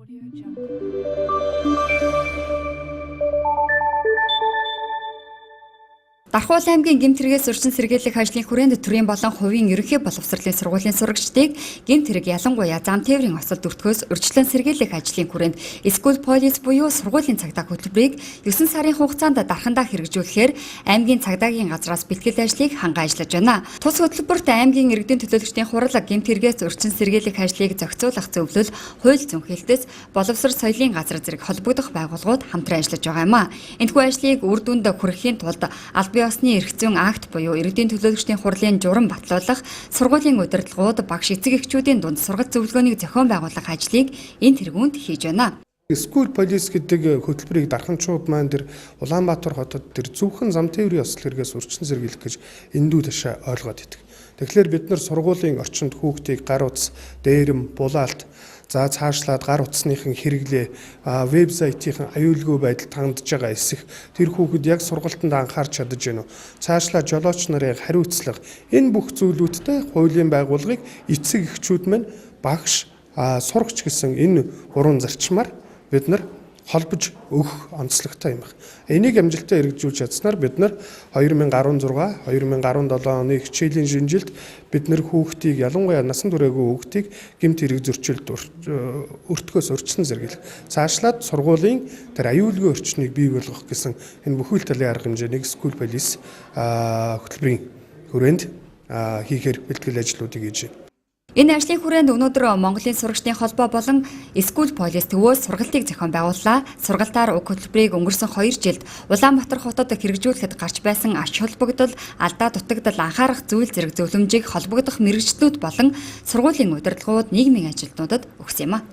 Audio Jungle. Дархуул аймгийн гэмт хэрэгээс урьдчилан сэргийлэх ажлын хүрээнд төрийн болон хувийн ерөнхий боловсролын сургуулийн сурагчдыг гэмт хэрэг, ялангуяа зам тээврийн осол дүртгэхөөс урьдчилан сэргийлэх ажлын хүрээнд School Police буюу сургуулийн цагдаа хөтөлбөрийг 9 сарын хугацаанд дархандаа хэрэгжүүлэхээр аймгийн цагдаагийн газраас бэлтгэл ажлыг ханган ажиллаж байна. Тус хөтөлбөрт аймгийн иргэдийн төлөөлөгчдийн хурал гэмт хэрэгээс урьдчилан сэргийлэх ажлыг зохицуулах зөвлөл, хууль зөнхөлтөс, боловсрол соёлын газар зэрэг холбогдох байгууллагууд хамтран ажиллаж байгаа юм а. Энэхүү ажлыг үр дүнд хүрэхийн тулд албан ёсны эрх зүйн акт буюу иргэдийн төлөөлөгчдийн хурлын журам батлуулах, сургуулийн удирдлагууд, багш, эцэг эхчүүдийн дунд сургалт зөвлөгөөнийг зохион байгуулах ажлыг энэ тэргуунд хийж байна. School Police гэдэг хөтөлбөрийг дарханчууд маань тэр Улаанбаатар хотод тэр зөвхөн зам тээврийн ёслол хэрэгээс урьдчилан сэргийлэх гэж эндүү ташаа ойлгоод идэг. Тэгэхээр бид нар сургуулийн орчинд хүүхдийг гар утас, дээрэм, булаалт, за цаашлаад гар утасныхан хэрэглээ, вебсайтын аюулгүй байдалд хандж байгаа эсэх, тэр хүүхэд яг сургалтанд анхаарч чадаж гэнэ үү? Цаашлаад жолооч нарын хариуцлага, энэ бүх зүйлүүдтэй хуулийн байгууллагыг эцэг эхчүүд маань, багш, сурагч гэсэн энэ гурван зарчмаар бид нар холбож өгөх онцлогтой юм байна. Энийг амжилттай хэрэгжүүлж чадсанаар бид нар 2016, 2017 оны хичээлийн шинэ жилд бид нар хүүхдийг, ялангуяа насан туршаагүй хүүхдийг гэмт хэрэг зөрчилд өртгөөс урьдчилан сэргийлэх, цаашлаад сургуулийн тэр аюулгүй орчныг бий болгох гэсэн энэ бүхэл талын арга хэмжээнийг School Police хөтөлбөрийн хүрээнд хийхээр бэлтгэл ажлуудыг хийж байна. Энэ ажлын хүрээнд өнөөдөр Монголын сурагчдын холбоо болон School Police төвөөс сургалтыг зохион байгууллаа. Сургалтаар уг хөтөлбөрийг өнгөрсөн 2 жилд Улаанбаатар хотод хэрэгжүүлэхэд гарч байсан ач холбогдол, алдаа дутагдал, анхаарах зүйл зэрэг зөвлөмжийг холбогдох мэргэжлүүд болон сургуулийн удирдлагууд, нийгмийн ажилтнуудад өгсөн юм а.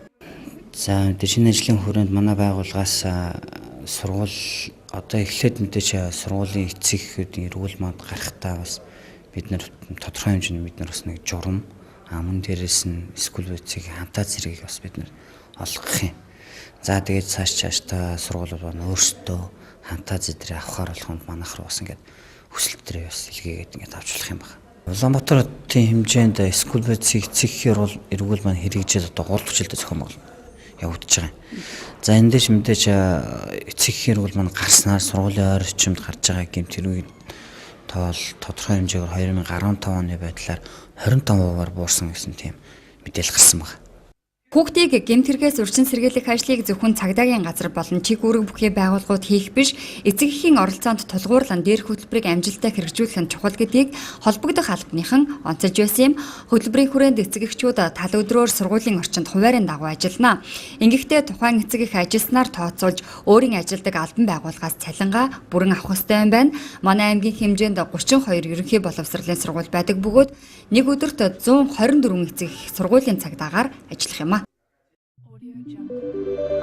За, шинэ ажлын хүрээнд манай байгууллагаас сургууль одоо эхлээд мэдээж сургуулийн эцэг эхүүдийн эргүүл манд гарахтаа бас бид нар тодорхой хэмжээний бид нар бас нэг журам, мөн дээрээс нь School Police-ийг хамтаа зэргийг бас бид нар олгох юм. За, тэгээд цааш цаашдаа сургуулиуд маань өөрсдөө хамтаа зэрэг авахар болох манайх руу бас ингээд хүсэлт төрөө бас илгээгээд ингээд авч болох юм байна. Улаанбаатар хотын хэмжээнд School Police-ийг эцэг эхийн эргүүл маань хэрэгжээд одоо 3 дахь жилдээ зохион байгуулна явагдаж байгаа юм. За, энэ дэш мэдээж эцэг эхийн эргүүл маань гарснаар сургуулийн ойр орчимд гарч байгаа гэмт хэргийг тоол тодорхой хэмжээгээр 2015 оны байдлаар 25%-аар буурсан гэсэн тийм мэдээлэл гарсан байна. Хүүхдийг гэмт хэрэгээс урьдчилан сэргийлэх ажлыг зөвхөн цагдаагийн газар болон чиг үүрэг бүхий байгууллагууд хийх биш, эцэг эхийн оролцоонд тулгуурлан дээрх хөтөлбөрийг амжилттай хэрэгжүүлэх нь чухал гэдгийг холбогдох албаныхан онцолж байсан юм. Хөтөлбөрийн хүрээнд эцэг эхчүүд тал өдрөөр сургуулийн орчинд хуваарийн дагуу ажиллана. Ингэхдээ тухайн эцэг эх ажилласнаар тооцоолж өөрийн ажилладаг албан байгууллагаас цалингаа бүрэн авах ёстой юм байна. Манай аймгийн хэмжээнд 32 ерөнхий боловсролын сургууль байдаг бөгөөд нэг өдөрт 124 эцэг эх сургуулийн цагдаагаар ажиллах юм а. Audio Jungle.